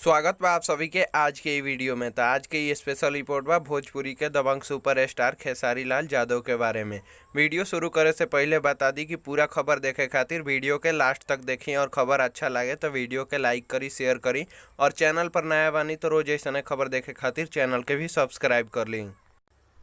स्वागत बा आप सभी के आज के ई वीडियो में। तो आज के ये स्पेशल रिपोर्ट बा भोजपुरी के दबंग सुपरस्टार खेसारी लाल यादव के बारे में। वीडियो शुरू करे से पहले बता दी कि पूरा खबर देखे खातिर वीडियो के लास्ट तक देखी और खबर अच्छा लगे तो वीडियो के लाइक करी, शेयर करी और चैनल पर नया बानी तो रोज ऐसा खबर देखे खातिर चैनल के भी सब्सक्राइब कर ली।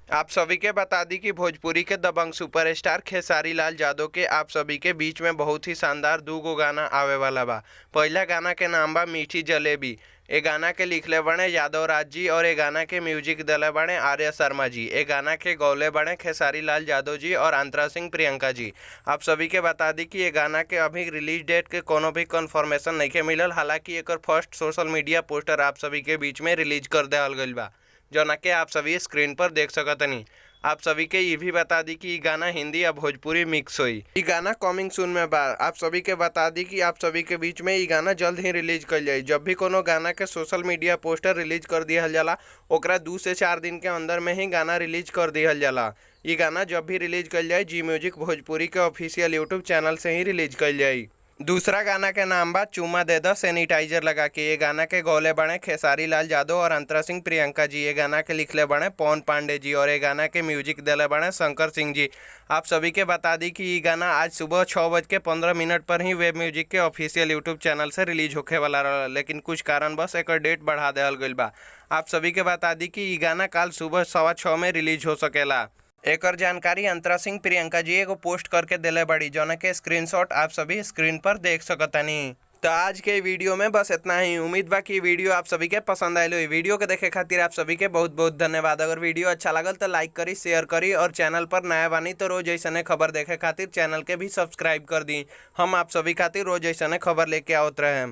आप सभी के बता दी कि भोजपुरी के दबंग सुपरस्टार खेसारी लाल यादव के आप सभी के बीच में बहुत ही शानदार दू गो गाना आवे वाला बा। पहला गाना के नाम बा मीठी जलेबी। ए गाना के लिखले बने यादव राज जी और ए गाना के म्यूजिक दिले बने आर्य शर्मा जी। ए गाना के गौले बने खेसारी लाल यादव जी और अंतरा सिंह प्रियंका जी। आप सभी के बता दी कि ये गाना के अभी रिलीज डेट के कोनो भी कंफर्मेशन नहीं मिलल। हालांकि एकर फर्स्ट सोशल मीडिया पोस्टर आप सभी के बीच में रिलीज कर दिया गइल बा, जौना के आप सभी स्क्रीन पर देख सकतनी। आप सभी के ये भी बता दी कि ई गाना हिंदी और भोजपुरी मिक्स होई। ई गाना कमिंग सून में बा। आप सभी के बता दी कि आप सभी के बीच में ई गाना जल्द ही रिलीज कइल जाई। जब भी कोनो गाना के सोशल मीडिया पोस्टर रिलीज कर दिहल जाला, ओकरा 2 से 4 दिन के अंदर में ही गाना रिलीज कर दिहल जाला। ई गाना जब भी रिलीज कइल जाई, जी म्यूजिक भोजपुरी के ऑफिशियल यूट्यूब चैनल से ही रिलीज कइल जाई। दूसरा गाना के नाम बा चुमा दे दो सैनिटाइजर लगा के। ये गाना के गौले बने खेसारी लाल यादव और अंतरा सिंह प्रियंका जी। ये गाना के लिखले बने पवन पांडे जी और ये गाना के म्यूजिक दिले बने शंकर सिंह जी। आप सभी के बता दी कि ये गाना आज सुबह 6:15 पर ही वेब म्यूजिक के ऑफिशियल यूट्यूब चैनल से रिलीज होखे वाला रहा, लेकिन कुछ कारणवश एक डेट बढ़ा दिहल गइल बा। आप सभी के बता दी कि ये गाना कल सुबह 6:15 में रिलीज हो सकेला। एकर जानकारी अंतरा सिंह प्रियंका जी एगो पोस्ट करके दिले बड़ी, जौना के स्क्रीनशॉट आप सभी स्क्रीन पर देख सकतनी। तो आज के वीडियो में बस इतना ही। उम्मीद बा कि वीडियो आप सभी के पसंद आयल होई। वीडियो के देखे खातिर आप सभी के बहुत बहुत धन्यवाद। अगर वीडियो अच्छा लगल तो लाइक करी, शेयर करी और चैनल पर नया बानी तो रोज ऐसा खबर देखे खातिर चैनल के भी सब्सक्राइब कर दी। हम आप सभी खातिर रोज ऐसा खबर लेके आवत रहे।